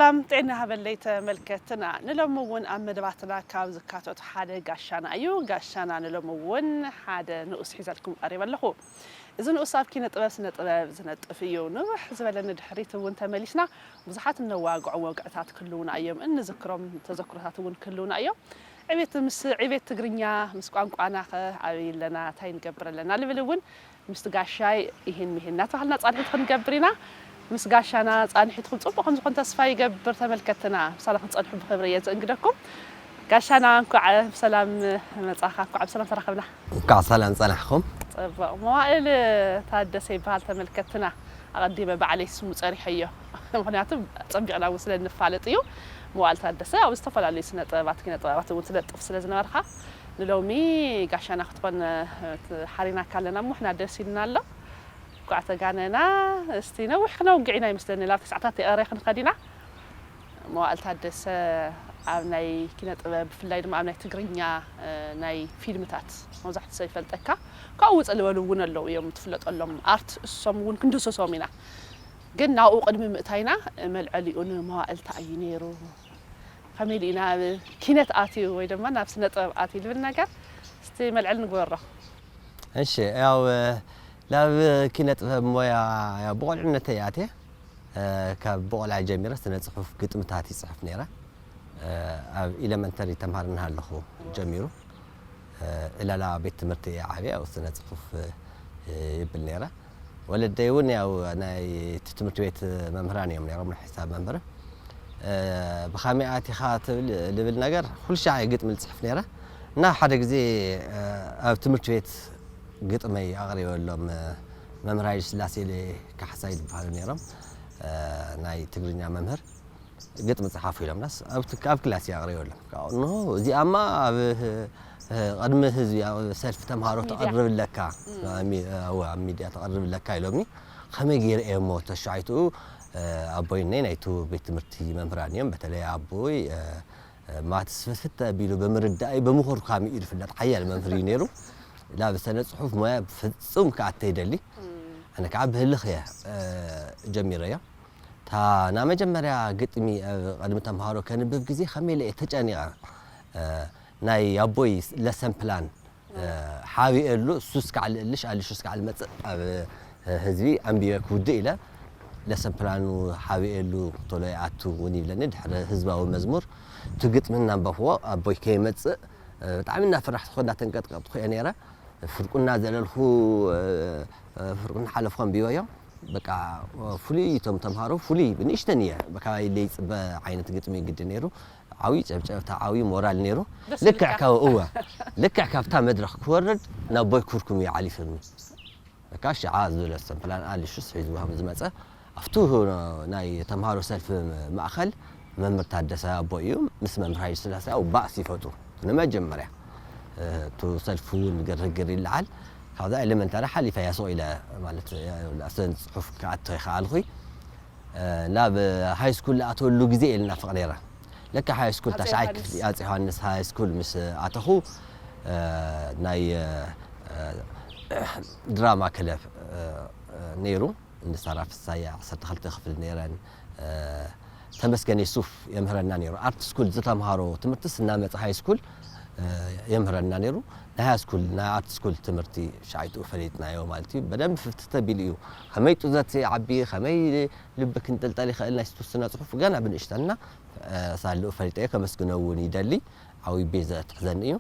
ሰላም ጥዕና ሃበለይ ተመልከትና። ንሎሚ እውን ኣብ መደባትና ካብ ዝካተቱ ሓደ ጋሻና እዩ። ጋሻና ንሎሚ እውን ሓደ ንኡስ ሒዘልኩም ቀሪበ ኣለኹ። እዚ ንኡስ ኣብ ኪነ ጥበብ፣ ስነ ጥበብ ዝነጥፍ እዩ። ንውሕ ዝበለ ንድሕሪት እውን ተመሊስና ብዙሓት እነዋግዖም ወግዕታት ክህልዉና እዮም፣ እንዝክሮም ተዘክሮታት እውን ክህልዉና እዮም። ዕቤት ምስ ዕቤት ትግርኛ፣ ምስ ቋንቋና ከ ኣበይ ኣለና፣ እንታይ ንገብር ኣለና ልብል እውን ምስቲ ጋሻይ ይህን ሚህን እናተባህልና ጻንሒት ክንገብር ኢና። ምስ ጋሻና ጻንሒትኩም ጽቡቕ ከም ዝኾን ተስፋ ይገብር። ተመልከትና ብሳላ ክንጸንሑ ብኽብሪ እየ ዝእንግደኩም። ጋሻና እንኳዕ ብሰላም መጻኻ፣ እንኳዕ ብሰላም ተራኸብና። እንኳዕ ሰላም ጸናሕኩም። ጽቡቕ። መዋእል ታደሰ ይበሃል። ተመልከትና ኣቐዲመ ባዕለይ ስሙ ጸሪሐዮ። ምኽንያቱ ጸቢቕና እውን ስለ እንፋለጥ እዩ። መዋእል ታደሰ ኣብ ዝተፈላለዩ ስነ ጥበባት፣ ኪነ ጥበባት እውን ትነጥፍ ስለ ዝነበርካ ንሎሚ ጋሻና ክትኾን ሓሪናካ ኣለና እሞ ንሕና ደስ ኢልና ኣሎ። እንኳዕ ተጋነና። እስቲ ነዊሕ ክነውግዕ ኢና ይመስለኒ፣ ናብ ተስዓታት የቐረ ክንኸድ ኢና። መዋእል ታደሰ ኣብ ናይ ኪነ ጥበብ ብፍላይ ድማ ኣብ ናይ ትግርኛ እ፣ ናይ ፊልምታት መብዛሕትኡ ሰብ ይፈልጠካ። ካብኡ ውፅእ ዝበሉ እውን ኣለዉ እዮም ትፍለጠሎም ኣርት እሶም እውን ክንድህሰሶም ኢና። ግን ናብኡ ቅድሚ ምእታይና እ፣ መልዐሊኡ ንመዋእል እንታይ እዩ ነይሩ? ከመይ ኢሉ እዩ ናብ ኪነት ኣትዩ ወይ ድማ ናብ ስነ ጥበብ ኣትዩ ልብል ነገር እስቲ መልዕል ንግበሮ። እሺ፣ ያው ናብ ኪነ ጥበብ ሞያ ያው ብቆልዕነተይ ኣትየ። ካብ ብቆልዓ ጀሚረ ስነ ጽሑፍ ግጥምታት ይጽሕፍ ነይረ። ኣብ ኢለመንተሪ ተምሃር እናሃለኹ ጀሚሩ። ዕላላ ቤት ትምህርቲ እየ ዓብየ፣ ኣብኡ ስነ ጽሑፍ ይብል ነይረ። ወለደይ እውን ያው ናይ እቲ ትምህርቲ ቤት መምህራን እዮም ነይሮም፣ ናይ ሒሳብ መምህር። ብኸመይ ኣቲኻ ትብል ልብል ነገር ኩሉ ሻዕ ግጥሚ ዝጽሕፍ ነይረ። እና ሓደ ግዜ ኣብ ትምህርቲ ቤት ግጥመይ ኣቕሪበሎም። መምህር ሃይለ ስላሴ ካሕሳይ ዝበሃሉ ነይሮም፣ ናይ ትግርኛ መምህር። ግጥሚ ጸሓፉ ኢሎምናስ ኣብ ትክ-፣ ኣብ ክላስ እየ ኣቕሪበሎም። ካብኡ፣ "እንሆ እዚኣማ ኣብ፣ እ፣ ቅድሚ ህዝቢ፣ ኣብ ሰልፊ ተምሃሮ ተቐርብ ኣለካ፣ ኣብ ሚ-፣ እወ፣ ኣብ ሚድያ ተቐርብ ኣለካ" ኢሎምኒ። ከመይ ገይረ እየ እሞ ተሻይትኡ፣ እ፣ ኣቦይ እነይ ናይቱ ቤት ትምህርቲ መምህራን እዮም። በተለይ ኣቦይ፣ እ፣ እ፣ ማትስ ፍትፍት ኣቢሉ ብምርዳእይ ብምኹርካም እዩ ዝፍለጥ። ሓያል መምህር እዩ ነይሩ። ናብ ስነ ጽሑፍ ሞያ ፍጹም ክኣተ ይደሊ። ኣነ ከዓ ብህልኽ እየ፣ እ፣ ጀሚረዮ። እታ ናይ መጀመርያ ግጥሚ ኣብ ቅድሚ ተምሃሮ ከንብብ ግዜ ከመይ ኢለ እየ ተጨኒቐ። እ፣ ናይ ኣቦይ ለሰን ፕላን፣ እ፣ ሓቢኤሉ፣ እሱ እስካዕ ልእልሽ፣ ኣልሹ እስካዕ ልመጽእ ኣብ፣ እ፣ ህዝቢ ኣንቢበ ክውድእ ኢለ ለሰን ፕላኑ ሓቢኤሉ ቶሎ ይኣቱ እውን ይብለኒ። ድሕሪ ህዝባዊ መዝሙር እቲ ግጥሚ እናንበብዎ ኣቦይ ከይመጽእ፣ እ፣ ብጣዕሚ እናፈራሕኩ እናተንቀጥቀጥኩ እየ ነይረ። ፍርቁና ዘለልኩ፣ እ፣ እ፣ ፍርቁና ሓለፍኩ ኣንቢበዮ። በቃ ፍሉይ እቶም ተምሃሮ፣ ፍሉይ ብንእሽተን እየ፣ በቃ ለይጽበ ዓይነት ግጥሚ ግዲ ነይሩ። ዓብዪ ጨብጨብታ፣ ዓብዪ ሞራል ነይሩ። ደስ ልክዕ ይብለካ። ካብ፣ እወ፣ ልክዕ ካብታ መድረኽ ክወርድ ናብ ቦይ ኩርኩም እዩ ዓሊፍኒ። በቃ ሽዓ ዝብለ ሰምፕላን ኣልሹስ ሒዝዋ ከም ዝመጸ፣ ኣብቱ ናይ ተምሃሮ ሰልፊ ማእኸል መምህር ታደሰ ኣቦ እዩ፣ ምስ መምህር ሃይለ ስላሴ ኣብኡ ባእሲ ይፈጥሩ። ንመጀመርያ፣ እ፣ እቱ ሰልፊ እውን ግርግር ይለዓል። ካብዛ ኤሌመንታሪ ሓሊፈያ ሱቕ ኢለ፣ ማለት፣ ስነ ጽሑፍ ክኣቶ ይኸኣልኹ። እ፣ ናብ ሃይ ስኩል ዝኣተወሉ ግዜ እየ ልናፍቕ ነይረ። ለካ ሃይ ስኩል ኣጼ ታሽዓይ ዮሃንስ። ክፍሊ፣ ኣጼ ዮሃንስ ሃይ ስኩል ምስ ኣተኹ፣ እ፣ ናይ፣ እ፣ ድራማ ክለብ፣ እ፣ ነይሩ። ንሳራ ፍሳያ ዓሰርተ ክልተ ክፍሊ ነይረን። እ፣ ተመስገን የሱፍ የምህረና ነይሩ። ኣርት ስኩል ዝተምሃሮ ትምህርትስ እናመጸ ሃይ ስኩል፣ እ፣ የምህረና ነይሩ። ናይ ሃይ ስኩል፣ ናይ ኣርት ስኩል ትምህርቲ ሻይጡ ፈሊጥናዮ ማለት እዩ። በደንብ ፍትት ተቢሉ እዩ። ከመይ ጡዘት ይዓቢ፣ ከመይ ልቢ ክንጥልጠል ይኽእል፣ ናይ ስነ ጽሑፍ ገና ብንእሽተና፣ እ፣ ሳልኡ ፈሊጠዮ፣ ከመስግኖ እውን ይደሊ። ዓብዪ ቤት ዘትሕዘኒ እዩ።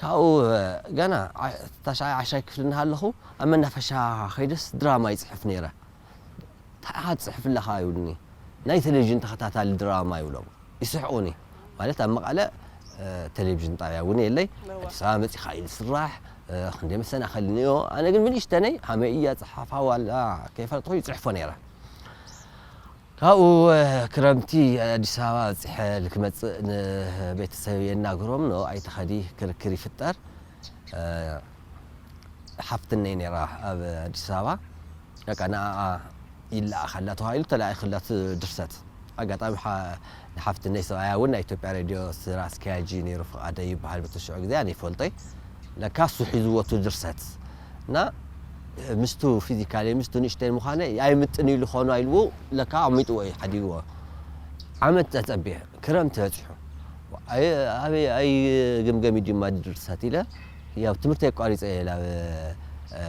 ካብኡ፣ እ፣ ገና ዓ-፣ ታሽዓይ ዓሻይ ክፍሊ እናሃለኹ ኣብ መናፈሻ ከይደስ ድራማ ይጽሕፍ ነይረ። "እንታይ ኢኻ ትጽሕፍ ኣለኻ?" ይብሉኒ። "ናይ ቴሌቪዥን ተኸታታሊ ድራማ" ይብሎም። ይስሕቑኒ። ማለት ኣብ መቐለ፣ እ፣ ቴሌቪዥን ጣብያ እውን የለይ። እዋ። ኣዲስ ኣበባ መጺኻ እዩ ዝስራሕ፣ እ፣ ክንደይ መሰናኸሊ እኒኦ። ኣነ ግን ብንእሽተነይ ሃመይ እያ ጽሓፋ ዋላ ከይፈለጥኩ ይጽሕፎ ነይረ። ካብኡ፣ እ፣ ክረምቲ ኣዲስ ኣበባ በጺሐ ልክመጽእ ንቤተሰብ የናግሮም፣ "ኖ ኣይትኸዲ" ክርክር ይፍጠር። እ፣ ሓፍትነይ ነይራ ኣብ ኣዲስ ኣበባ። በቃ ንኣኣ ይለኣኸላ ተባሂሉ ተላኢኹላ እቲ ድርሰት። ኣጋጣሚ ሓ-፣ ንሓፍትነይ ሰብኣያ እውን ናይ ኢትዮጵያ ሬድዮ ስራ ኣስኪያጅ እዩ ነይሩ፣ ፍቓደ ይበሃል በቲ ሽዑ ግዜ፣ ኣነ ይፈልጦ እየ። ለካ እሱ ሒዝዎ እቲ ድርሰት። እና ምስቱ ፊዚካሊ፣ ምስቱ ንእሽተይ ምዃነ ኣይምጥን ኢሉ ኾኖ ኢልዎ፣ ለካ ኣቕሚጥዎ እዩ ሓዲግዎ። ዓመት ተጸቢየ፣ ክረምቲ በጺሑ። ኣይ-፣ ኣበይ ኣይግምገም እዩ ድማ ድርሰት ኢለ፣ ያው ትምህርቲ ኣቋሪጸ እየ ናብ፣ እ፣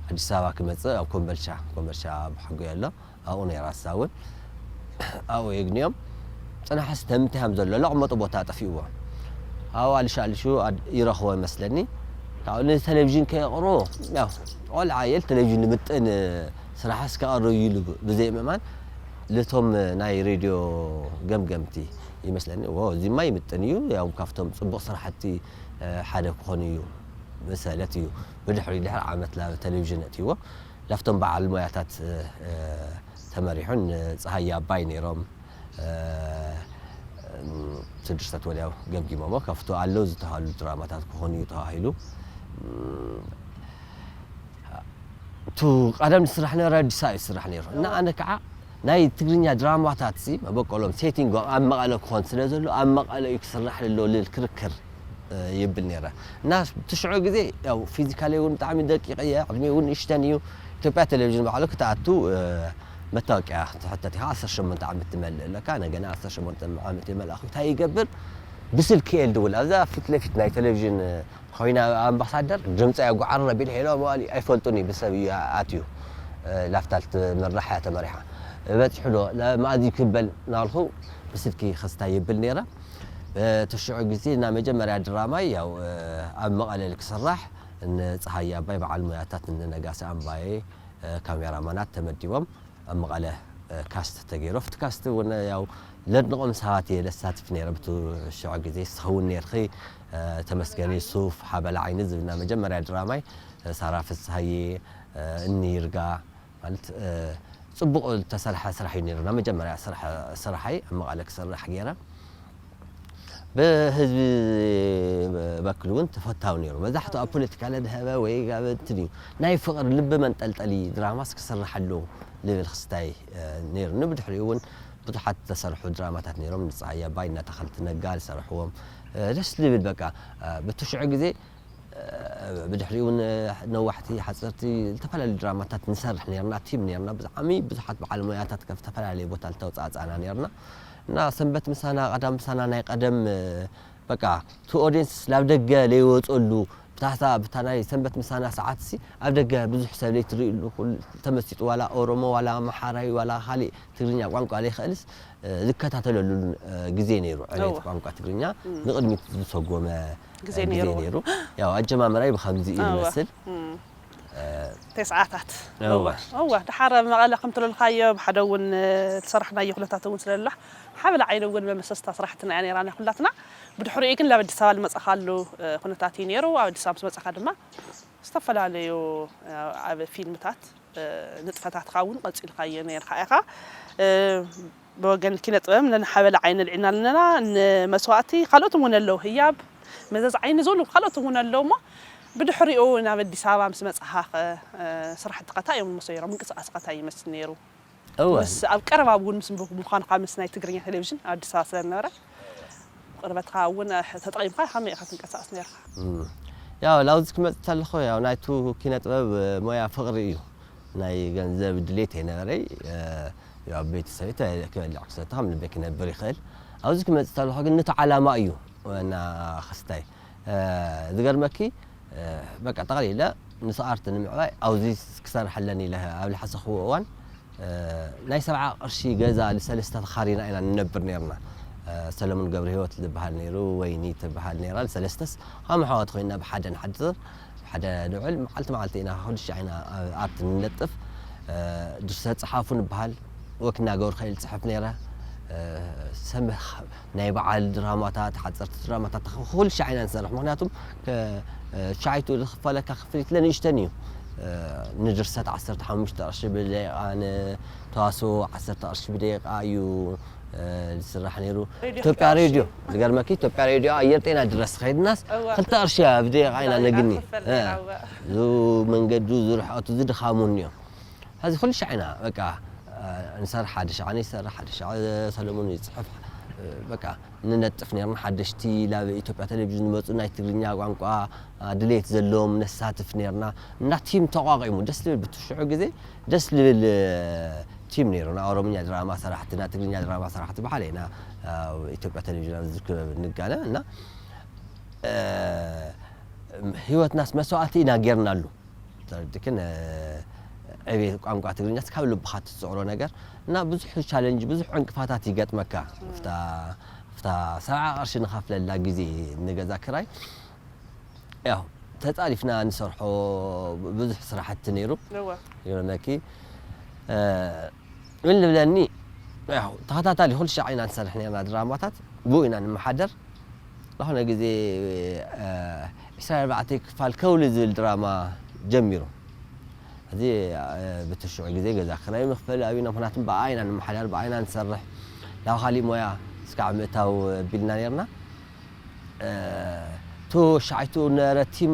ኣዲስ ኣበባ ክመጽእ ኣብ ኮምበልቻ፣ ኮምበልቻ ብሓጎይ ኣሎ። ኣብኡ ነይራ እሳ እውን። ኣብኡ የግንዮም። ጽናሕስ ተምንታይ ሃም ዘሎ ለቕመጡ ቦታ ጠፊእዎ። ኣብኡ ኣልሻ ኣልሹ ኣድ-፣ ይረኽቦ ይመስለኒ። ካብኡ ንቴሌቪዥን ከየቕርቦ፣ ያው ቆልዓ እየ፣ ቴሌቪዥን ንምጥን ስራሕስ ከቕርብ እዩ ኢሉ ብዘይ ምእማን፣ ልቶም ናይ ሬድዮ ገምገምቲ ይመስለኒ፣ "ዎ፣ እዚማ ይምጥን እዩ፣ ያው ካብቶም ጽቡቕ ስራሕቲ፣ እ፣ ሓደ ክኾን እዩ" መሰለት እዩ። ብድሕሪ ድሕሪ ዓመት ናብ ቴሌቪዥን እትይዎ። ላፍቶም በዓል ሞያታት፣ እ፣ ተመሪሑ፣ ን ጸሃየ ኣባይ ነይሮም፣ እ፣ ም፣ ስድርሰት ወዲያው ገምጊሞሞ፣ ካብቲ ኣለዉ ዝተባህሉ ድራማታት ክኾኑ እዩ ተባሂሉ። ም፣ እቱ ቀደም ዝስራሕ ነበረ፣ ኣዲስ ኣበባ እዩ ዝስራሕ ነይሩ። እና ኣነ ከዓ ናይ ትግርኛ ድራማታት ሲ መበቆሎም፣ ሴቲንጎም ኣብ መቐለ ክኾን ስለ ዘሎ፣ ኣብ መቐለ እዩ ክስራሕ ዘለዎ ልብል ክርክር፣ እ፣ ይብል ነይረ። እና እቲ ሽዑ ግዜ፣ ያው፣ ፊዚካሊ እውን ብጣዕሚ ደቂቕ እየ፣ ዕድመይ እውን ንእሽተን እዩ። ኢትዮጵያ ቴሌቪዥን ባዕሉ ክትኣቱ፣ እ፣ መታወቂያ ትሕተት ኢኻ፣ ዓሰርተ ሸሞንተ ዓመት ትመልእ ኣለካ። ነገና ዓሰርተ ሸሞንተ ዓመት የመልኣኹ፣ እንታይ ይገብር? ብስልኪ እየ ዝድውል። ኣብዛ ፊት ለፊት ናይ ቴሌቪዥን ኮይና ኣምባሳደር ድምፂ ኣየጓዓርር ኣቢሉ ሄሎ መዋሊ ኣይፈልጡን እዩ ብሰብ እዩ ኣትዩ። እ፣ ላፍታ ልትምራሕ እያ ተመሪሓ። በፂሑ ዶ ለ-፣ መኣዚ ክበል እናልኹ ብስልኪ ክስታይ ይብል ነይረ። እ፣ እቲ ሽዑ ግዜ እና መጀመርያ ድራማይ ያው፣ እ፣ ኣብ መቐለ ክስራሕ፣ እነ ፀሃየ ኣባይ በዓል ሞያታት፣ እነ ነጋሲ ኣምባዬ፣ እ፣ ካሜራማናት ተመዲቦም ኣብ መቐለ፣ እ፣ ካስት ተገይሩ። ኣብቲ ካስት እውን ያው ለድንቖም ሰባት እየ ለሳትፍ ነይረ። ብቲ ሽዑ ግዜ ዝኸውን ነይርኺ፣ እ፣ ተመስገን ዩሱፍ፣ ሓበላ ዓይኒ ዝብልና መጀመርያ ድራማይ፣ እ፣ ሳራ ፍስሃየ፣ እ፣ እኒ ይርጋ፣ ማለት፣ እ፣ ጽቡቕ ዝተሰርሐ ስራሕ እዩ ነይሩ። ናይ መጀመርያ ስራሕ፣ ስራሐይ ኣብ መቐለ ክሰርሕ ገይረ። ብህዝቢ በክል እውን ተፈታዊ ነይሩ። መብዛሕትኡ ኣብ ፖለቲካ ለድሀበ ወይ ኣብ እንትን እዩ። ናይ ፍቕሪ ልቢ መንጠልጠሊ ድራማስ ክስራሕ ኣለዎ ልብል ክስታይ፣ እ፣ ነይሩኒ። ብድሕሪኡ እውን ብዙሓት ዝተሰርሑ ድራማታት ነይሮም። ንፀሃየ ኣባይ እና ተኸልቲ ነጋ ዝሰርሕዎም፣ እ፣ ደስ ልብል በቃ፣ እ፣ ብቲ ሽዑ ግዜ፣ እ፣ ብድሕሪኡ እውን፣ እ፣ ነዋሕቲ፣ ሓፀርቲ፣ ዝተፈላለዩ ድራማታት ንሰርሕ ነይርና። ቲም ነይርና። ብጣዕሚ ብዙሓት በዓል ሞያታት ካብ ዝተፈላለየ ቦታ ዝተውፃእፃእና ነይርና። እና ሰንበት ምሳና፣ ቀዳም ምሳና ናይ ቀደም፣ እ፣ በቃ፣ እቲ ኦድየንስ ናብ ደገ ለይወፀሉ፣ ብታታ፣ ብታ ናይ ሰንበት ምሳና ሰዓት ሲ ኣብ ደገ ብዙሕ ሰብ ለይትርእሉ፣ ኩሉ ተመሲጡ፣ ዋላ ኦሮሞ፣ ዋላ ኣምሓራይ፣ ዋላ ካሊእ ትግርኛ ቋንቋ ለይኽእልስ፣ እ፣ ዝከታተለሉን፣ እ፣ ግዜ ነይሩ። ዕቤት እወ። ቋንቋ ትግርኛ እም። ንቕድሚት ዝሰጎመ፣ ግዜ እ፣ ግዜ ነይሩ። ነይሩ። ያው ኣጀማምራይ ብኸምዚ እዩ እወ። ዝመስል። እም። እ፣ ተስዓታት። እወ። እወ። እወ። ደሓር ኣብ መቐለ ከም ትለልካዮ፣ ብሓደ እውን፣ እ፣ ዝሰራሕናዮ ኩነታት እውን ስለላ፣ ሓበላ ዓይኒ እውን መመሰስታ ስራሕትና እያ ነይራና ኩላትና። ብድሕሪኡ ግን ናብ ኣዲስ ኣበባ ዝመጻኻሉ፣ እ፣ ኩነታት እዩ ነይሩ። ኣብ ኣዲስ ኣበባ ምስ መጻኻ ድማ ዝተፈላለዩ፣ እ፣ ኣብ ፊልምታት፣ እ፣ ንጥፈታትካ እውን ቀጺልካዮ ነይርካ ኢኻ። እ፣ ብወገን ኪነ ጥበብ ነንሓበላ ዓይኒ ኣልዒልና ኣለና። ንመስዋእቲ ካልኦት እውን ኣለዉ። ህያብ መዘዝ ዓይኒ ዝብሉ ካልኦት እውን ኣለዉ እሞ፣ ብድሕሪኡ ናብ ኣዲስ ኣበባ ምስ መጻኻ ኸ፣ እ፣ ስራሕትኻ እንታይ እዮም ዝመስሉ ነይሮም? ምንቅስቓስኻ እንታይ ይመስል ነይሩ? እወ። ምስ፣ ኣብ ቀረባ እውን ምስ ምዃንካ ምስ ናይ ትግርኛ ቴሌቪዥን ኣብ ኣዲስ ኣበባ ስለ ዝነበረ፣ ቅርበትካ እውን ተጠቒምካ ከመይ ኢኻ ትንቀሳቐስ ነይርካ? እም። ያው ላብዚ ክመጽእ ከለኹ ያው ናይቱ ኪነ ጥበብ ሞያ ፍቕሪ እዩ። ናይ ገንዘብ ድሌት ኣይነበረይ። እ፣ ያው ቤተሰበይ ተ-፣ ክበልዕ ክሰቲ ከም ልበይ ክነብር ይኽእል። ኣብዚ ክመጽእ ከለኹ ግን ነቲ ዓላማ እዩ ዋና ክስታይ። እ፣ ዝገርመኪ፣ እ፣ በቃ ጠቕሊለ ምስ ኣርት ንምዕባይ ኣብዚ ክሰርሕ ኣለኒ ኢለ ኣብ ልሓሰኽዎ እዋን፣ እ፣ ናይ ሰብዓ ቅርሺ ገዛ ልሰለስተ ተኻሪና ኢና ንነብር ነርና። እ፣ ሰለሙን ገብረህይወት ዝበሃል ነይሩ፣ ወይኒ ትበሃል ነይራ። ልሰለስተስ ከም ኣሕዋት ኮይና ብሓደ ንሓድር፣ ብሓደ ንውዕል፣ መዓልቲ መዓልቲ ኢና ኩሉ ሻዕ ኢና ኣብ ኣርት ንነጥፍ። እ፣ ድርሰት ጸሓፉ ንበሃል፣ ወኪ እናገበርኩ እየ ዝጽሕፍ ነይረ። እ፣ ሰም-፣ ናይ በዓል ድራማታት፣ ሓጸርቲ ድራማታት፣ ኩሉ ሻዕ ኢና ንሰርሕ። ምኽንያቱም፣ ከ-፣ እ፣ ትሽዓይቱ ዝኽፈለካ ክፍሊት ለንእሽተን እዩ። እ፣ ንድርሰት ዓሰርተ ሓሙሽተ ቅርሺ ብደቂቓ፣ ንተዋስኦ ዓሰርተ ቅርሺ ብደቂቓ እዩ፣ እ፣ ዝስራሕ ነይሩ። ሬድዮ ኢትዮጵያ ክልተ ቅርሺ። ሬድዮ፣ ዝገርመኪ፣ ኢትዮጵያ ሬድዮ ኣየር ጤና ድረስ ኸይድናስ እወ። ክልተ ቅርሺ እያ ብደቂቓ ኢና ብደቂቓ ነግኒ። ክፈል እ፣ ነይራ፣ እወ። እዚ መንገዱ፣ እዚ ርሕቐቱ፣ እዚ ድኻሙ እኒኦ። ሕዚ ኩሉ ሻዕ ኢና በቃ፣ እ፣ ንሰርሕ፣ ሓደ ሻዕ ንሰርሕ፣ ሓደ ሻዕ ሰለሙን ይጽሕፍ፣ እ፣ በቃ ንነጥፍ ነርና። ሓደሽቲ ናብ ኢትዮጵያ ቴሌቪዥን ዝመጹ ናይ ትግርኛ ቋንቋ፣ እ፣ ድሌት ዘለዎም ነሳትፍ ነርና። እና ቲም ተቋቒሙ ደስ ዝብል፣ ብቲ ሽዑ ግዜ ደስ ዝብል፣ እ፣ ቲም ነይሩና። ኦሮምኛ ድራማ ሰራሕቲ፣ ናይ ትግርኛ ድራማ ሰራሕቲ ብሓደ ኢና ኣብ ኢትዮጵያ ቴሌቪዥን ኣብዚ ክበብ እንጋነ እና፣ እ፣ ህይወትናስ መስዋእቲ ኢና ጌርናሉ። ተረዲእክን፣ እ፣ ዕቤት ቋንቋ ትግርኛስ ካብ ልብኻ ትጽዕሮ ነገር እና ብዙሕ ቻለንጅ፣ ብዙሕ ዕንቅፋታት ይገጥመካ። እፍታ፣ እፍታ ሰብዓ ቅርሺ ንኸፍለላ ግዜ ንገዛ ክራይ፣ ያው ተጻሪፍና ንሰርሖ ብዙሕ ስራሕቲ ነይሩ። እወ። ይብለኪ፣ እ፣ ምን ልብለኒ፣ ያው ተኸታታሊ ኩሉ ሻዕ ኢና ንሰርሕ ነርና ድራማታት፣ ብኡ ኢና ንመሓደር። ዝኾነ ግዜ፣ እ፣ ዕስራን ኣርባዕተን ክፋል ከውሊ ዝብል ድራማ ጀሚሩ። እዚ፣ እ፣ ብትሽዑ ግዜ ገዛ ክራይ ምኽፈል ኣብና፣ ምኽንያቱም ብኣ ኢና ንመሓደር፣ ብኣ ኢና ንሰርሕ። ናብ ካሊእ ሞያ እስካዕ ምእታው ኣቢልና ነርና። እ፣ እቱ ሻዕቱ ነበረ ቲም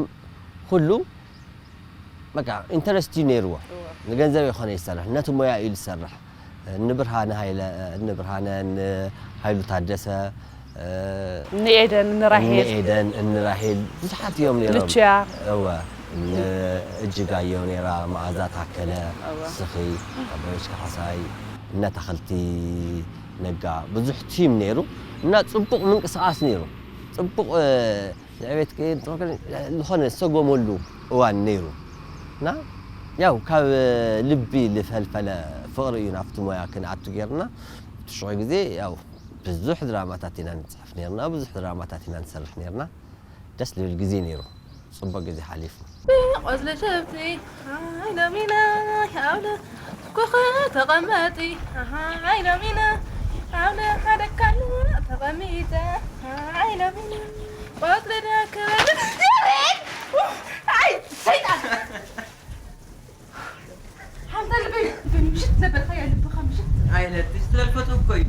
ኩሉ በቃ ኢንተረስት እዩ ነይርዎ። እወ። ንገንዘብ ይኾነ ይሰርሕ፣ ነቲ ሞያ እዩ ዝሰርሕ። እኒ ብርሃነ ሃይለ፣ እኒ ብርሃነ፣ እኒ ሃይሉ ታደሰ፣ እ፣ እኒ ኤደን፣ እኒ ራሄል። እኒ ኤደን፣ እኒ ራሄል ብዙሓት እዮም ነይሮም። ልችያ። እወ፣ እኒ እጅጋየሁ ነይራ፣ መኣዛ ታከለ፣ እወ። ስኺ፣ ኣበበች ካሕሳይ፣ እነ ኣታኽልቲ ነጋ፣ ብዙሕ ቲም ነይሩ እና ጽቡቕ ምንቅስቓስ ነይሩ። ጽቡቕ፣ እ፣ ንዕቤት ከ-፣ ዝኾነ ዝሰጎመሉ እዋን ነይሩ እና ያው ካብ ልቢ ዝፈልፈለ ፍቕሪ እዩ ናብቲ ሞያ ክንኣቱ ጌርና። ትሽዑ ግዜ ያው ብዙሕ ድራማታት ኢና ንጽሕፍ ኔርና፣ ብዙሕ ድራማታት ኢና ንሰርሕ ኔርና። ደስ ዝብል ግዜ ነይሩ፣ ጽቡቕ ግዜ ሓሊፉ። ቆጽሊ ሸብቲ ኣይሎሚና ያውለ ኩኸ ተቐመጢ ኣይሎሚና ኣነ ሓደ ካሉ ተቐሚጠ ኣይሎሚና ቆጽሊ ደከበ ኣይ ሰይጣን ሓንታ ልበይ ምሽት ነበርካ ያ ልብኻ ምሽት ኣይለትሽ ስለልፈቱ እኮ እዩ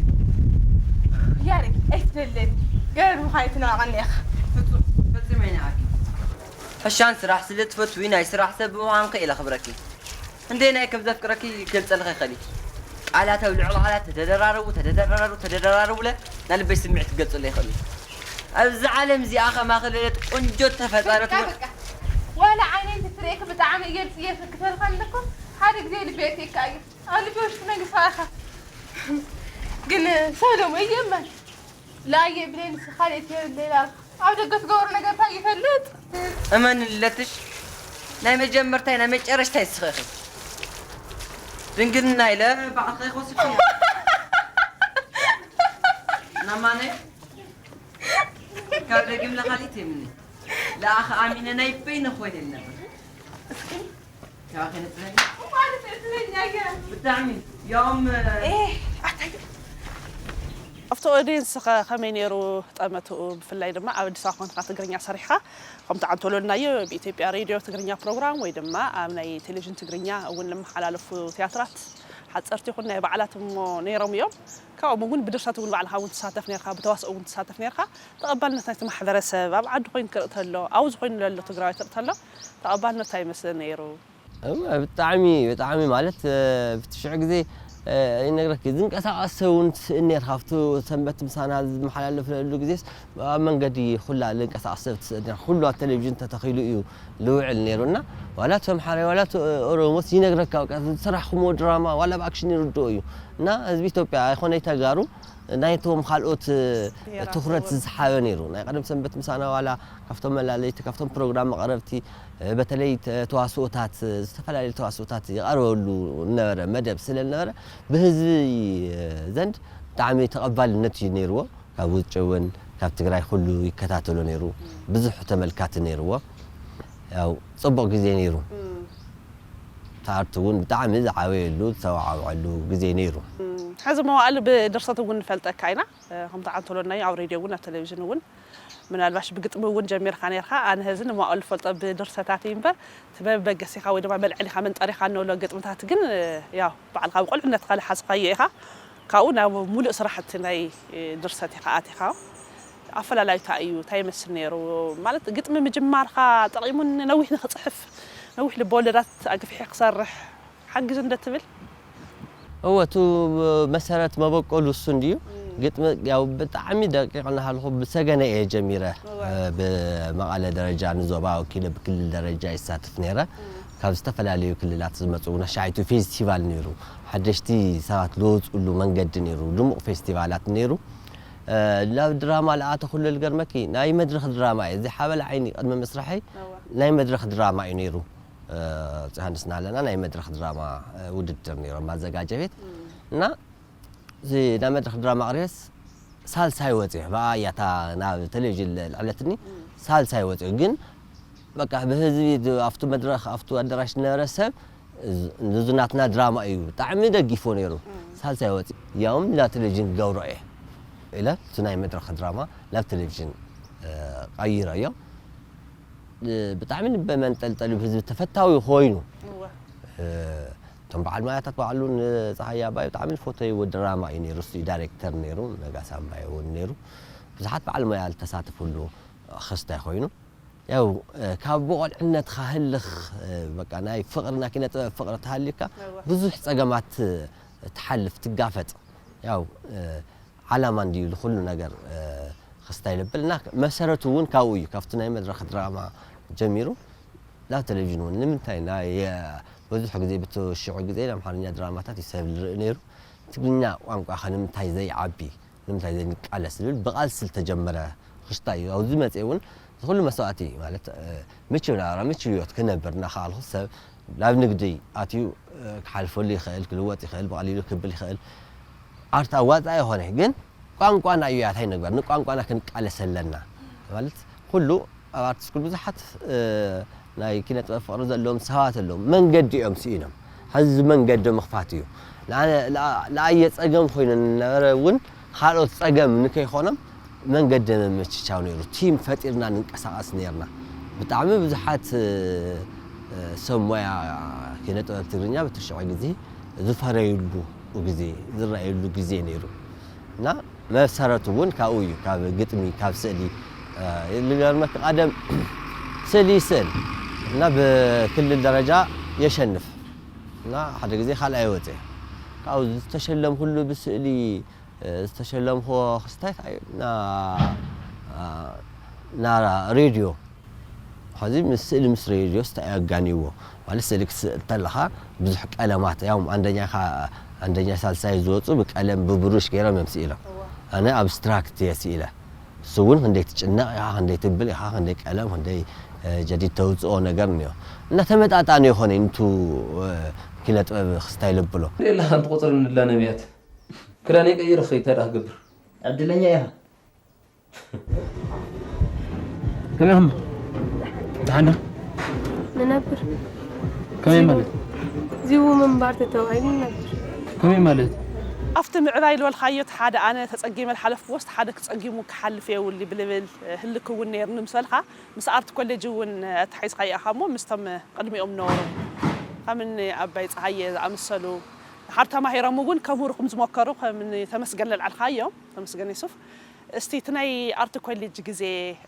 ያሬድ ኣይትደለኒ ገርብኻ ኣይትናቐኒ ኢኻ ፍጹም ፈጺመ ይንዓኪ ሕሻን ስራሕ ስለ ትፈትዊ ናይ ስራሕ ሰብ ብምዃንከ ኢለ ክብረኪ እንዴ ናይ ከም ዘፍቅረኪ ክገልጸልኺ ይኽእል እዩ። ቃላት ኣብ ልዕሊ ቃላት ተደራረቡ ተደራረቡ ተደራረቡለ ናይ ልበይ ስምዒት ክገልጸሉ ይኽእል እዩ። ኣብዚ ዓለም እዚኣ ከማኺ ለለት ቆንጆ ተፈጣረት በቃ፣ በቃ። ዋላ ዓይነይ እንትትርእየኪ ብጣዕሚ እየ ዝፅየፍ ክተልካ ኣለኩ ሓደ ግዜ ልበይ የትየካ እዩ። ኣብ ልቢ ውሽጢ ነጊስካ ኢኻ። ግን ሰሎም እየ እመን። ላየ ብሌን ንስኻ ካልእ የብለይ ላልኩ። ኣብ ደገ ትገብሮ ነገር እንታይ ይፈልጥ? እመን ልለትሽ ናይ መጀመርታይ ናይ መጨረሽታይ ንስኺ ኢኺ። ድንግልና ኢለ ባዕልኺ ወሲድኩ። ናማነ ካብ ደጊም ለኻሊት የምኒ ለኣኸ ኣሚነ ናይ በይነ ኮይነ ነበር። ኣብቲ ኦዲየንስ ከ ከመይ ነይሩ ጠመትኡ? ብፍላይ ድማ ኣብ ኣዲስ ኣበባ ኮንካ ትግርኛ ሰሪሕካ ከምቲ ዓንተሎልናዮ ብኢትዮጵያ ሬድዮ ትግርኛ ፕሮግራም ወይ ድማ ኣብ ናይ ቴሌቪዥን ትግርኛ እውን ልመሓላለፉ ትያትራት ሓፀርቲ ይኹን ናይ በዓላት እሞ ነይሮም እዮም። ካብኦም እውን ብድርሰት እውን ባዕልኻ እውን ትሳተፍ ነርካ፣ ብተዋስኦ እውን ትሳተፍ ነርካ። ተቐባልነት ናይቲ ማሕበረሰብ ኣብ ዓዲ ኮይኑ ክርኢ ተሎ ኣብኡ ዝኾይኑ ለሎ ትግራዋይ ትርኢ ተሎ ተቐባልነት እንታይ ይመስል ነይሩ? እወ፣ ብጣዕሚ፣ ብጣዕሚ ማለት፣ እ፣ ብትሽዑ ግዜ፣ እ፣ ይነግረኪ፣ ዝንቀሳቐስ ሰብ እውን ትስእን ነርካ። ኣብቲ ሰንበት ምሳና ዝመሓላለፍለሉ ግዜስ፣ ኣብ መንገዲ ኩላ ዝንቀሳቐስ ሰብ ትስእን ነርካ። ኩሉ ኣብ ቴሌቪዥን ተተኺሉ እዩ ዝውዕል ነይሩ እና፣ ዋላ እቶም ሓራይ፣ ዋላ እቶ ኦሮሞስ ይነግረካ፣ በቃ፣ ዝሰራሕኩምዎ ድራማ፣ ዋላ ብኣክሽን ይርድኦ እዩ። እና ህዝቢ ኢትዮጵያ፣ ኣይኮነይ ተጋሩ፣ ናይቶም ካልኦት፣ እ፣ ብሄራት ትኹረት ዝወ- ዝሰሓበ ነይሩ። ናይ ቀደም ሰንበት ምሳና ዋላ ካብቶም መላለይቲ፣ ካብቶም ፕሮግራም መቕረብቲ፣ እ፣ በተለይ ተ-፣ ተዋስኦታት፣ እ፣ ዝተፈላለዩ ተዋስኦታት ይቐርበሉ ዝነበረ መደብ ስለ ዝነበረ፣ ብህዝቢ፣ እ፣ ዘንድ ብጣዕሚ ተቐባልነት እዩ ነይርዎ። ካብ ውጭ እውን፣ ካብ ትግራይ ኩሉ ይከታተሎ ነይሩ። ብዙሕ ተመልካቲ ነይርዎ። ያው ጽቡቕ ግዜ ነይሩ። እም። እቲ ኣርት እውን ብጣዕሚ ዝዓበየሉ፣ ዝተወዓውዐሉ ግዜ ነይሩ። እም። ሕዚ መዋእል ብድርሰት እውን ንፈልጠካ ኢና። እ፣ ከምቲ ዓንተሎናዮ ኣብ ሬድዮ እውን ኣብ ቴሌቪዥን እውን ምናልባሽ ብግጥሚ እውን ጀሚርካ ነርካ። ኣነ ሕዚ ንመዋእል ዝፈልጦ ብድርሰታት እዩ እምበር፣ እቲ መበገሲኻ ወይ ድማ መልዐሊኻ መንጠሪኻ እንብሎ ግጥምታት ግን፣ እ፣ ያው ባዕልኻ ብቁልዕነትካ ዝሓዝካዮ ኢኻ። ካብኡ ናብ ሙሉእ ስራሕቲ ናይ፣ እ፣ ድርሰት ኢኻ ኣቲኻ። ኣፈላላዩ እንታይ እዩ? እንታይ ይመስል ነይሩ? ማለት ግጥሚ ምጅማርካ ጠቒሙኒ ነዊሕ ንኽጽሕፍ፣ ነዊሕ ልበወለዳት ኣግፊሐ ክሰርሕ ሓጊዙ እንደ ትብል? እወ፣ እቱ መሰረት መበቆሉ እሱ እንድዩ። እም። ግጥሚ ያው ብጣዕሚ ደቂቕ እናሃልኹ ብሰገነ እየ ጀሚረ። እወ። እ፣ ብመቐለ ደረጃ ንዞባ ወኪለ ብክልል ደረጃ ይሳተፍ ነይረ። እም። ካብ ዝተፈላለዩ ክልላት ዝመጹ ነሻይቱ ፌስቲቫል ነይሩ። ሓደሽቲ ሰባት ዝወጽኡሉ መንገዲ ነይሩ። ድሙቕ ፌስቲቫላት ነይሩ። እ፣ ናብ ድራማ ዝኣተኹሉ ዝገርመኪ ናይ መድረኽ ድራማ እዩ። እዚ ሓበል ዓይኒ ቅድሚ ምስራሐይ እዋ። ናይ መድረኽ ድራማ እዩ ነይሩ። እ፣ ዮሃንስ እናሃለና ናይ መድረኽ ድራማ፣ እ፣ ውድድር ነይሮም ማዘጋጀ ቤት። እም። እና እዚ ናይ መድረኽ ድራማ ኣቕሪበስ ሳልሳይ ወፂኡ። ብኣያ እታ ናብ ቴሌቪዥን ልዕለትኒ እም። ሳልሳይ ወፂኡ። ግን በቃ ብህዝቢ ድ-፣ ኣብቱ መድረኽ፣ ኣብቱ ኣዳራሽ ዝነበረ ሰብ፣ "እዚ፣ እዚ ናትና ድራማ እዩ፣ ብጣዕሚ ደጊፎ ነይሩ። እም። ሳልሳይ ወፂኡ፣ ያውም ናብ ቴሌቪዥን ክገብሮ እየ" ኢለ፣ እቲ ናይ መድረኽ ድራማ ናብ ቴሌቪዥን፣ እ፣ ቀይረዮ። እ፣ ብጣዕሚ ልበ መንጠልጠሊ፣ ብህዝቢ ተፈታዊ ኮይኑ። እወ። እ፣ እቶም በዓል ሞያታት ባዕሉ ንፀሃየ ኣባይ ብጣዕሚ ዝፈተይዎ ድራማ እዩ ነይሩ። እሱ እዩ ዳይሬክተር ነይሩ፣ ነጋሳ ኣምባየ እውን ነይሩ። ብዙሓት በዓል ሞያ ዝተሳተፍሉ ክስታይ ኮይኑ። ያው፣ እ፣ ካብ ብቆልዕነትካ ህልኽ፣ እ፣ በቃ ናይ ፍቕሪ፣ ናይ ኪነ ጥበብ ፍቕሪ ተሃልዩካ፣ እወ። ብዙሕ ጸገማት፣ እ፣ ትሓልፍ፣ ትጋፈጥ። ያው፣ እ፣ ዓላማ እንድዩ ዝኹሉ ነገር፣ እ፣ ክስታይ ልብል እና መሰረቱ እውን ካብኡ እዩ። ካብቲ ናይ መድረኽ ድራማ ጀሚሩ ናብ ቴሌቪዥን እውን ንምንታይ ናይ፣ እ፣ ብዙሕ ግዜ ብቲ ሽዑ ግዜ ናይ ኣምሓርኛ ድራማታት እዩ ሰብ ዝርኢ ነይሩ። ትግርኛ ቋንቋ ከ ንምንታይ ዘይዓቢ? ንምንታይ ዘይንቃለስ ዝብል ብቓልሲ ዝተጀመረ ክስታይ እዩ። ኣብዚ መፅእ እውን እዚ ኩሉ መስዋእቲ ማለት፣ እ፣ ምቹው ናብራ፣ ምቹው ህይወት ክነብር እናኸኣልኩ ሰብ ናብ ንግዲ ኣትዩ፣ እ፣ ክሓልፈሉ ይኽእል፣ ክልወጥ ይኽእል፣ ብቐሊሉ ክብል ይኽእል። ኣርት ኣዋፃኢ ይኾነ፣ ግን ቋንቋና እዩ ያታይ ንግበር፣ ንቋንቋና ክንቃለስ ኣለና። ማለት ኩሉ ኣብ ኣርት ስኩል ብዙሓት፣ እ፣ ናይ ኪነ ጥበብ ፍቕሪ ዘለዎም ሰባት ኣለዎም። መንገዲ እዮም ስኢኖም። ሕዚ መንገዲ ምኽፋት እዩ። ንኣነ፣ ንኣ-፣ ንኣየ ጸገም ኮይኑ ዝነበረ እውን ካልኦት ጸገም ንከይኾኖም መንገዲ ምምችቻው ነይሩ። ቲም ፈጢርና ንንቀሳቐስ ነይርና። ብጣዕሚ ብዙሓት፣ እ፣ እ፣ ሰብ ሞያ ኪነ ጥበብ ትግርኛ በቲ ሽዑ ግዜ ዝፈረዩሉ ግዜ፣ ዝረኣዩሉ ግዜ ነይሩ። እና መሰረቱ እውን ካብኡ እዩ፣ ካብ ግጥሚ፣ ካብ ስእሊ። እ፣ ዝገርመኪ ቀደም ስእሊ ይስእል እና ብክልል ደረጃ የሸንፍ እና ሓደ ግዜ ካልኣይ ወፅእ። ካብኡ ዝተሸለምኩሉ ብስእሊ፣ እ፣ ዝተሸለምኩዎ ክስታይ ከኣ እዩ፣ ና-፣ እ፣ ና ሬድዮ። ኸዚ ምስ ስእሊ ምስ ሬድዮስ እንታይ ኣጋንይዎ? ማለት ስእሊ ክትስእል ተለኻ ብዙሕ ቀለማት፣ ያው ኣንደኛ ኻ-፣ ኣንደኛ ሳልሳይ ዝወፁ ብቀለም ብብሩሽ ገይሮም እዮም ስኢሎም። እዋ። ኣነ ኣብስትራክት እየ ስኢለ። እሱ እውን ክንደይ ትጭነቕ ኢኻ፣ ክንደይ ትብል ኢኻ፣ ክንደይ ቀለም፣ ክንደይ፣ እ፣ ጀዲድ ተውፅኦ ነገር እኒኦ። እና ተመጣጣኒ ይኾነ እንቱ፣ እ፣ ኪነ ጥበብ ክስታይ ልብሎ። ሌላ ሓንቲ ቁፅሪ ንላ ነቢያት። ክዳነይ ቀይረ ኸይድ እንታይ ደኣ ክገብር? ዕድለኛ ኢኻ። ከመይ ኢኹም? ደሓን ዶ? ንነብር። ከመይ ማለት? ዚቡ ምንባር ተተባሂሉ ንነብር። ከመይ ማለት? ኣብቲ ምዕባይ ዝበልካዮ፣ እቲ ሓደ ኣነ ተጸጊመ ዝሓለፍኩዎስ፣ እቲ ሓደ ክጸጊሙ ክሓልፍ የብሉ ብልብል ህልክ እውን ነይሩኒ ምስ በልካ፣ ምስ ኣርት ኮሌጅ እውን ኣተሓሒዝካዮ ኢኻ እሞ፣ ምስቶም ቅድሚኦም ነበሩ፣ ከም እኒ ኣባይ ጸሃየ ዝኣመሰሉ፣ ድሓር ተማሂሮም እውን ከምህሩኹም ዝመከሩ፣ ከም እኒ ተመስገን ለልዓልካዮም፣ ተመስገን የሱፍ፣ እስቲ እቲ ናይ ኣርት ኮሌጅ ግዜ፣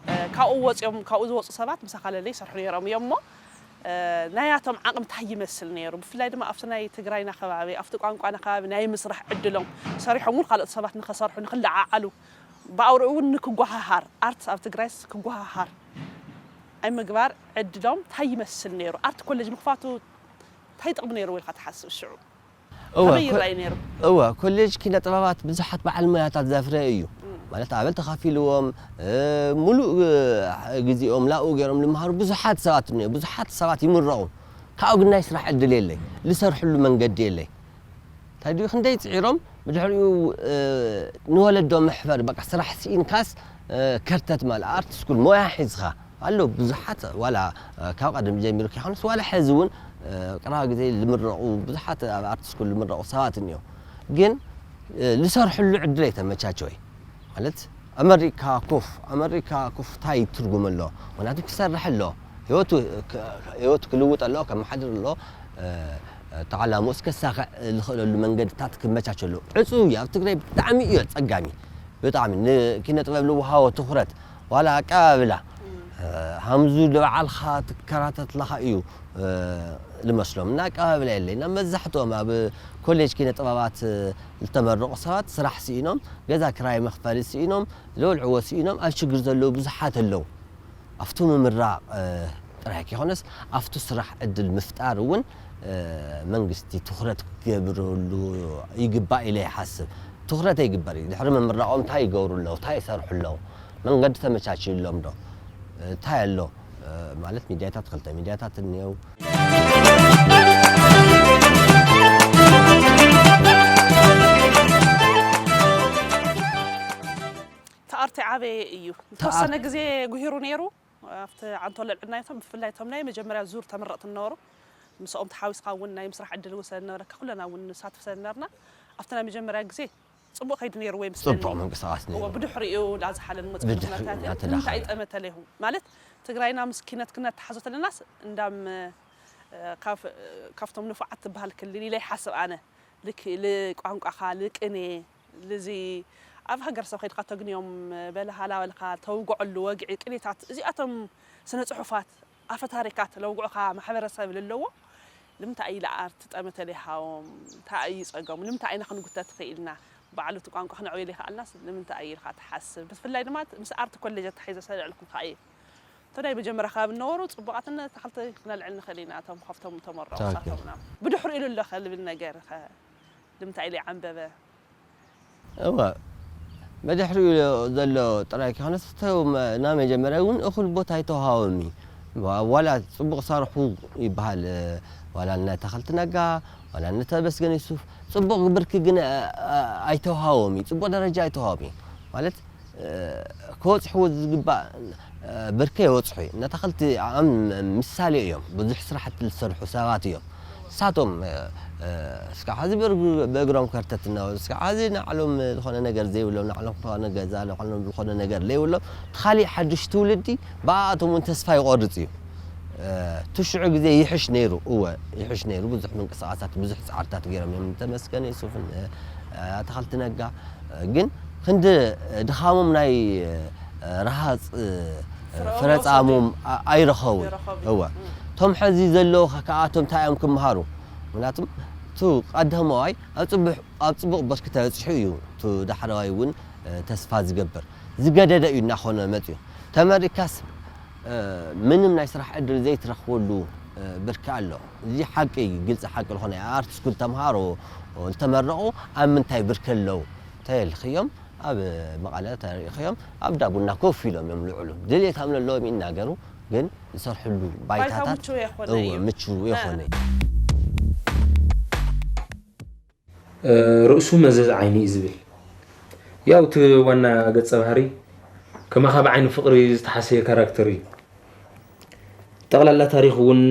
እ፣ ካብኡ ወፂኦም፣ ካብኡ ዝወፁ ሰባት ምሳኻ ለለ ይሰርሑ ነይሮም እዮም እሞ፣ እ፣ ናያቶም ዓቕሚ እንታይ ይመስል ነይሩ? ብፍላይ ድማ ኣብቲ ናይ ትግራይና ከባቢ፣ ኣብቲ ቋንቋና ከባቢ ናይ ምስራሕ ዕድሎም፣ ሰሪሖም እውን ካልኦት ሰባት ንኸሰርሑ፣ ንኽለዓዓሉ፣ ብኣውርኡ እውን ንክጓሃሃር፣ ኣርት ኣብ ትግራይስ ክጓሃሃር ኣብ ምግባር ዕድሎም እንታይ ይመስል ነይሩ? ኣርት ኮሌጅ ምኽፋቱ እንታይ ጥቕሚ ነይርዎ ኢልካ ትሓስብ ሽዑ? እወ፣ ከመይ ኮ-፣ ይረኣይ ነይሩ? እወ፣ ኮሌጅ ኪነ ጥበባት ብዙሓት በዓል ሞያታት ዘፍረየ እዩ። እም። ማለት ኣበል ተኸፊልዎም፣ እ፣ ሙሉእ፣ እ፣ ግዜኦም ላኡ ገይሮም ዝመሃሩ ብዙሓት ሰባት እኒኦ፣ ብዙሓት ሰባት ይምረቑ። ካብኡ ግን ናይ ስራሕ ዕድል የለይ፣ ዝሰርሕሉ መንገዲ የለይ። እንታይ ድዩ፣ ክንደይ ጽዒሮም፣ ብድሕሪኡ፣ እ፣ ንወለዶ መሕፈሪ፣ በቃ ስራሕ ስኢንካስ፣ እ፣ ከርተት ማለት ኣርት ስኩል ሞያ ሒዝኻ ኣሎ ብዙሓት፣ ዋላ፣ እ፣ ካብ ቀደም ጀሚሩ ከይኮነስ፣ ዋላ ሕዚ እውን፣ እ፣ ቀረባ ግዜ ዝምረቑ ብዙሓት ኣብ ኣርት ስኩል ዝምረቑ ሰባት እኒኦ። ግን፣ እ፣ ዝሰርሕሉ ዕድል ኣይተመቻቸወይ። ማለት ኣመሪካ ኮፍ፣ ኣመሪካ ኮፍ እንታይ ትርጉም ኣሎ? ምኽንያቱ ክሰርሕ ኣሎ፣ ህይወቱ ክ-፣ ህይወቱ ክልውጥ ኣሎ፣ ከመሓድር ኣሎ፣ እ፣ ተዓላምኡስ ከሳኽዕ ዝኽእለሉ መንገድታት ክመቻቸሉ። ዕጹው እዩ፣ ኣብ ትግራይ ብጣዕሚ እዩ ኣጸጋሚ፣ ብጣዕሚ ንኪነ ጥበብ ልወሃቦ ትኹረት፣ ዋላ ኣቀባብላ፣ እ፣ ሃምዙ ንባዕልኻ ትከራተትለኻ እዩ፣ እ፣ ዝመስሎም። እና ኣቀባብላ የለይ። እና መብዛሕትኦም ኣብ ኮሌጅ ኪነ ጥበባት፣ እ፣ ዝተመረቑ ሰባት ስራሕ ስኢኖም፣ ገዛ ክራይ መኽፈሊ ስኢኖም፣ ዝበልዕዎ ስኢኖም ኣብ ሽግር ዘለዉ ብዙሓት ኣለዉ። ኣብቲ ምምራቕ፣ እ፣ ጥራይ ከይኮነስ ኣብቲ ስራሕ ዕድል ምፍጣር እውን መንግስቲ ትኹረት ክገብረሉ ይግባእ ኢለ ይሓስብ። ትኹረት ኣይግበር እዩ። ድሕሪ ምምራቖም እንታይ ይገብሩ ኣለዉ? እንታይ ይሰርሑ ኣለዉ? መንገዲ ተመቻችዩሎም ዶ? እንታይ ኣሎ? ማለት ሚድያታት፣ ክልተ ሚድያታት እኒአው። ተኣርቲ ዓበየ እዩ። ዝተወሰነ ግዜ ጉሂሩ ነይሩ። ኣብቲ ዓንቶ ለልዕልናዮቶም ብፍላይ እቶም ናይ መጀመርያ ዙር ተመረቕቲ ነበሩ። ምስኦም ተሓዊስካ እውን ናይ ምስራሕ ዕድል እውን ስለዝነበረካ ኩለና እውን ንሳተፍ ስለዝነበርና ኣብቲ ናይ መጀመርያ ግዜ ፅቡቕ ከይዱ ነይሩ ወይ ምስለኒ። ፅቡቕ ምንቅስቃስ ነይሩ። ብድሕሪኡ ዳዝሓለን መፅእ ብድሕሪኡ ምክንያት እናተዳኸለ። ንምንታይ ጠመተ ለይኹም ማለት ትግራይና ምስ ኪነት ክነት ተሓዞ ተለናስ እንዳም ካብ ካብቶም ንፉዓት ትበሃል ክልል ኢለ ይሓስብ ኣነ። ልክ ልቋንቋኻ ልቅኔ ልዚ ኣብ ሃገረሰብ ከይድካ ተግንዮም በለ ሃላበልካ ተውግዐሉ ወግዒ ቅኔታት እዚኣቶም ስነ ፅሑፋት ኣፈ ታሪካት ለውግዑኻ ማሕበረሰብ ለለዎ ንምንታይ እዩ ለኣርት ጠመተ ለይሃዎም እንታይ እዩ ፀገሙ ንምንታይ ኢና ክንጉተት ኽኢልና ባዕሉ እቲ ቋንቋ ክነዕብየሉ ይኽኣልናስ ንምንታይ እዩ ኢልካ ትሓስብ ብፍላይ ድማ ምስ ኣርት ኮሌጅ ኣተሓሒዘ ሰሪዕልኩም ከኣ እየ እቶም ናይ መጀመርያ ከባቢ እነበሩ ፅቡቓትን ተኽልቲ ክነልዕል ንኽእል ኢና እቶም ካብቶም ተመረቑ ትኽክል። ሳቶምና ብድሕሪኡ ኢሉ ኣሎ ከልብል ነገር ከ ንምንታይ ኢለ ይዓንበበ እወ ብድሕሪኡ ዘሎ ጥራይ ከይኮነስ እቲ ናይ መጀመርያ እውን እኹል ቦታ ኣይተውሃቦም እዩ ዋላ ፅቡቕ ሰርሑ ይበሃል ዋላ ንተኸልቲ ነጋ ዋላ ንተመስገን ዩሱፍ ፅቡቕ ብርኪ ግን ኣይተውሃቦም እዩ ፅቡቕ ደረጃ ኣይተውሃቦም እዩ ማለት ክበፅሕዎ ዝግባእ ብርከ ይበፅሑ እዩ። ነታ ክልቲኣም ምሳሌ እዮም። ብዙሕ ስራሕቲ ዝሰርሑ ሰባት እዮም። ንሳቶም እስካብ ሐዚ ብእግሮም ከርተት እናበሉ እስካብ ሐዚ ንዓሎም ዝኾነ ነገር ዘይብሎም ንዓሎም ዝኾነ ገዛ ንዓሎም ዝኾነ ነገር ዘይብሎም እቲ ካሊእ ሓዱሽ ትውልዲ ብኣኣቶም እውን ተስፋ ይቆርፅ እዩ። እቲ ሽዑ ግዜ ይሕሽ ነይሩ እወ ይሕሽ ነይሩ ብዙሕ ምንቅስቃሳት ብዙሕ ፃዕርታት ገይሮም እዮም ተመስገን የሱፍን ኣታክልቲ ነጋ ግን ክንዲ ድኻሞም ናይ ረሃፅ ፍረፃሞም ኣይረኸቡን እወ እቶም ሐዚ ዘለዉ ከኣቶም እንታይ እዮም ክምሃሩ ምክንያቱም እቲ ቀደመዋይ ኣብ ፅቡቕ በርኪ ተበፂሑ እዩ እቲ ዳሕረዋይ እውን ተስፋ ዝገብር ዝገደደ እዩ እናኾነ መፅዩ ተመሪካስ ምንም ናይ ስራሕ ዕድል ዘይትረኽበሉ ብርኪ ኣሎ። እዚ ሓቂ እዩ፣ ግልፂ ሓቂ ዝኾነ ኣርት ስኩል ተምሃሮ ዝተመረቑ ኣብ ምንታይ ብርኪ ኣለዉ ተልኽዮም ኣብ መቐለ ተሪእኽዮም ኣብ ዳቡና ኮፍ ኢሎም እዮም ልዕሉ ድሌቶም ለለዎም ይናገሩ ግን ዝሰርሕሉ ባይታታት ምቹው የኾነ እዩ። ርእሱ መዘዝ ዓይኒ እዩ ዝብል። ያው እቲ ዋና ገጸ ባህሪ ከማኻ ብዓይኒ ፍቕሪ ዝተሓሰየ ካራክተር እዩ። ጠቕላላ ታሪኽ እውን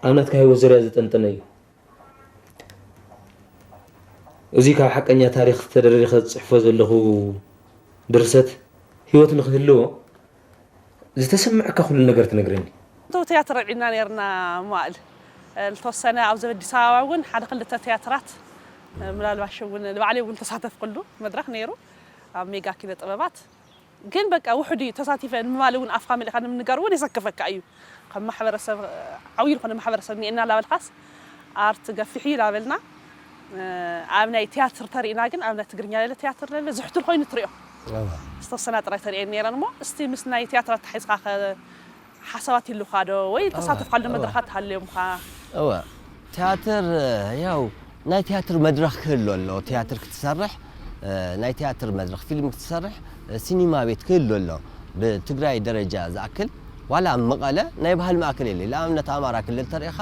ኣብ ናትካ ህይወት ዙርያ ዘጠንጠነ እዩ። እዚ ካብ ሓቀኛ ታሪኽ ተደሪኸ ዝፅሕፎ ዘለኹ ድርሰት ህይወት ንክህልዎ ዝተሰምዐካ ኩሉ ነገር ትነግረኒ። እቶ ትያትር ርዒና ነርና መዋእል ዝተወሰነ ኣብዚ ኣዲስ ኣበባ እውን ሓደ ክልተ ትያትራት ምናልባሽ እውን ንባዕለይ እውን ተሳተፍኩሉ መድረክ ነይሩ ኣብ ሜጋ ኪነ ጥበባት ግን በቃ ውሕዱ እዩ ተሳቲፈ ንምባል እውን ኣፍካ መሊእካ ንምንጋር እውን የሰክፈካ እዩ ከም ማሕበረሰብ ዓብዩ ዝኾነ ማሕበረሰብ እኒኤና ላበልካስ ኣርት ገፊሕ እዩ ላበልና ኣብ ናይ ትያትር ተሪእና ግን ኣብ ናይ ትግርኛ ለለ ትያትር ለለ ዝሕቱል ኮይኑ ትሪኦ ዝተወሰና ጥራይ ተሪኤን ነይረን እሞ እስቲ ምስ ናይ ትያትር ኣተሓሒዝካ ሓሳባት ይሉኻ ዶ ወይ ተሳተፍካሉ መድረኻት ሃልዮምኻ? እወ ትያትር ያው ናይ ትያትር መድረኽ ክህሉ ኣሎ ትያትር ክትሰርሕ ናይ ትያትር መድረኽ ፊልም ክትሰርሕ ሲኒማ ቤት ክህሉ ኣሎ ብትግራይ ደረጃ ዝኣክል ዋላ ኣብ መቐለ ናይ ባህል ማእከል የለ ንኣብነት ኣማራ ክልል ተሪኢኻ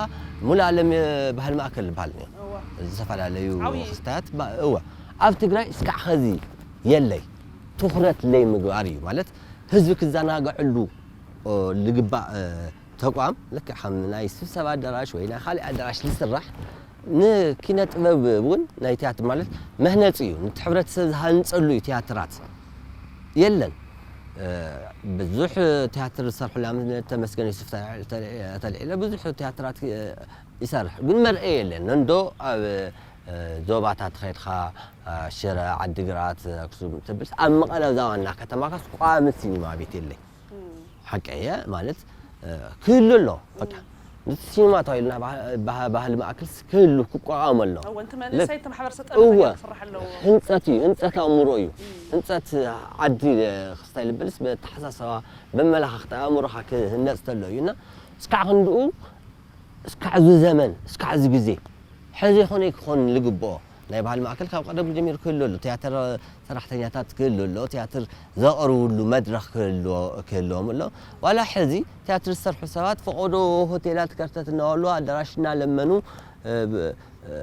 ሙሉ ኣለም ባህል ማእከል ዝበሃል እኒኦ ዝተፈላለዩ ክስታያት እወ ኣብ ትግራይ እስካዕ ኸዚ የለይ ትኹረት ለይ ምግባር እዩ ማለት ህዝቢ ክዘናግዐሉ ልግባእ ተቋም ልክዕ ከም ናይ ስብሰባ ኣዳራሽ ወይ ናይ ካልእ ኣዳራሽ ዝስራሕ ንኪነ ጥበብ እውን ናይ ትያትር ማለት መህነፂ እዩ ንቲ ሕብረተሰብ ዝሃንፀሉ እዩ ትያትራት የለን ብዙሕ ትያትር ዝሰርሑ ንኣብነት ተመስገን ዩሱፍ ተልዒለ ብዙሕ ትያትራት ይሰርሕ ግን መርኤ የለን ነንዶ ኣብ ዞባታት ኸይድኻ ሽረ ዓዲግራት ኣክሱም ትብል ኣብ መቐለ እዛ ዋና ከተማኻስ ቋሚ ሲኒማ ቤት የለይ ሓቀየ ማለት ክህሉ ኣሎ በቃ ነቲ ሲኒማ ተባሂልና ባህሊ ማእከል ክህሉ ክቋቋም ኣሎ እወ ህንፀት እዩ ህንፀት ኣእምሮ እዩ ህንፀት ዓዲ ክስታይ ልበልስ በተሓሳሰባ በመላኻኽቲ ኣእምሮኻ ክህነፅ ተሎ እዩ እና እስካዕ ክንድኡ፣ እስካዕ እዚ ዘመን፣ እስካዕ እዚ ግዜ፣ ሕዚ ይኾነ ክኾን ዝግብኦ። ናይ ባህሊ ማእከል ካብ ቀደም ጀሚሩ ክህሉ ኣሎ። ትያትር ሰራሕተኛታት ክህሉ ኣሎ። ትያትር ዘቕርብሉ መድረኽ ክህልዎ-፣ ክህልዎም ኣሎ። ዋላ ሕዚ ትያትር ዝሰርሑ ሰባት ፈቐዶ ሆቴላት ከርተት እናበሉ፣ ኣዳራሽ እናለመኑ፣ እ፣ ብ-፣ እ፣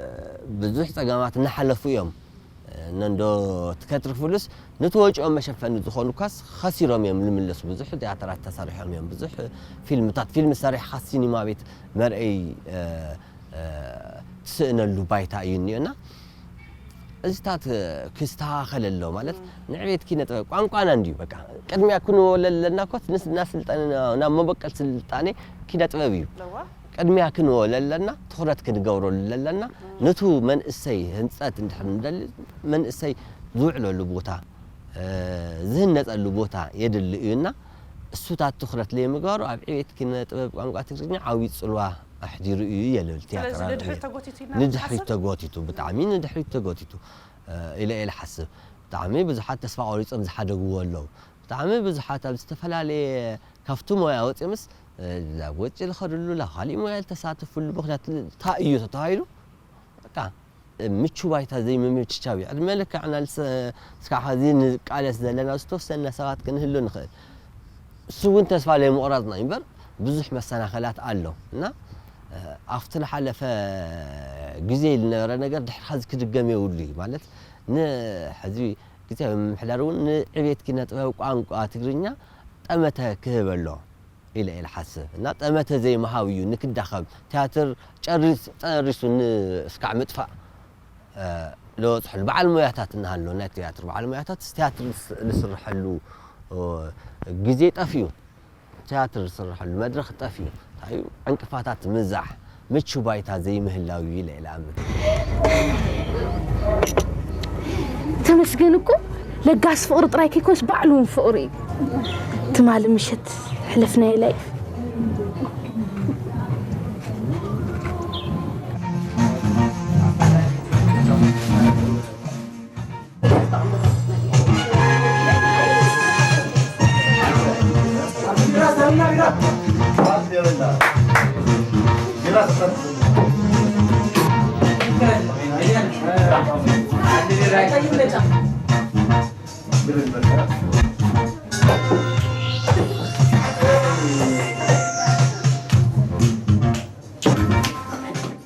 ብዙሕ ጸገማት እናሓለፉ እዮም። እነንዶ ትከትርፍሉስ፣ ነቲ ወጪኦም መሸፈኒ ዝኾኑ ኳስ ኸሲሮም እዮም ልምለሱ። ብዙሕ ትያትራት ተሰሪሖም እዮም። ብዙሕ ፊልምታት፣ ፊልም ሰሪሕኻ ሲኒማ ቤት መርኣይ፣ እ፣ እ፣ ትስእነሉ ባይታ እዩ እኒኦና። እዚታት ክስተኻኸል ኣሎ ማለት፣ ንዕቤት ኪነ ጥበብ ቋንቋና እንድዩ። በቃ፣ ቅድሚያ ክንወለለና ኮት ንስ-፣ እናስልጠነ ናብ መበቀል ስልጣኔ ኪነ ጥበብ እዩ። ለዋ? ቅድሚያ ክንወለለና፣ ትኹረት ክንገብረሉ ኣለና። ነቱ መንእሰይ ህንጸት እንድሕር ንደሊ፣ መንእሰይ ዝውዕለሉ ቦታ፣ እ፣ ዝህነጸሉ ቦታ የድሊ እዩና፣ እሱታት ትኹረት ለይምግባሩ ኣብ ዕቤት ኪነ ጥበብ ቋንቋ ትግርኛ ዓብዪ ጽልዋ ኣሕዲሩ እዩ የልብል። ስለዚ ቲያትር ኣብ ንድሕሪት ዕቤት ተጎቲቱ ኢና ንድሕሪት ንሓስብ? ተጎቲቱ፣ ብጣዕሚ ንድሕሪት ተጎቲቱ፣ እ፣ ኢለ እየ ልሓስብ። ብጣዕሚ ብዙሓት ተስፋ ቆሪጾም ዝሓደግዎ ኣለዉ። ብጣዕሚ ብዙሓት ኣብ ዝተፈላለየ ካብቲ ሞያ ወጺኦምስ፣ እ፣ ናብ ወጪ ዝኸድሉ፣ ናብ ካሊእ ሞያ ዝተሳተፍሉ ምኽንያት እንታይ እዩ ተተባሂሉ፣ በቃ፣ ምቹ ባይታ ዘይምምችቻው እዩ። ዕድመ ልክዕና ልሰ-፣ እስካብ ሕዚ ንቃለስ ዘለና ዝተወሰነ ሰባት ክንህሉ ንኽእል። እሱ እውን ተስፋ ለይምቑራጽና እዩ እምበር፣ ብዙሕ መሰናኸላት ኣሎ። እና፣ እ፣ ኣብቲ ዝሓለፈ ግዜ ዝነበረ ነገር ድሕሪ ሕዚ ክድገም የብሉ እዩ። ማለት፣ ንሕዚ ግዜ ምምሕዳር እውን ንዕቤት ኪነ ጥበብ ቋንቋ ትግርኛ ጠመተ ክህብ ኣሎ ኢለ እየ ዝሓስብ። እና ጠመተ ዘይምሃብ እዩ ንክዳኸም። ትያትር ጨሪስ-፣ ጨሪሱ ን-፣ እስካዕ ምጥፋእ፣ እ፣ ለበጽሐሉ በዓል ሞያታት እናሃሎ፣ ናይ ትያትር በዓል ሞያታት ትያትር ዝስ-፣ ዝስርሐሉ፣ እ፣ ግዜ ጠፊኡ። ትያትር ዝስርሐሉ መድረኽ ጠፊኡ። እንታይ እዩ? ዕንቅፋታት ምብዛሕ፣ ምቹ ባይታ ዘይምህላው እዩ ኢለ እየ ዝኣምን። ተመስገን እኮ ለጋስ ፍቕሪ ጥራይ ከይኮንስ ባዕሉ እውን ፍቕሪ እዩ። ትማሊ ምሸት ሕለፍናዮ ላይፍ።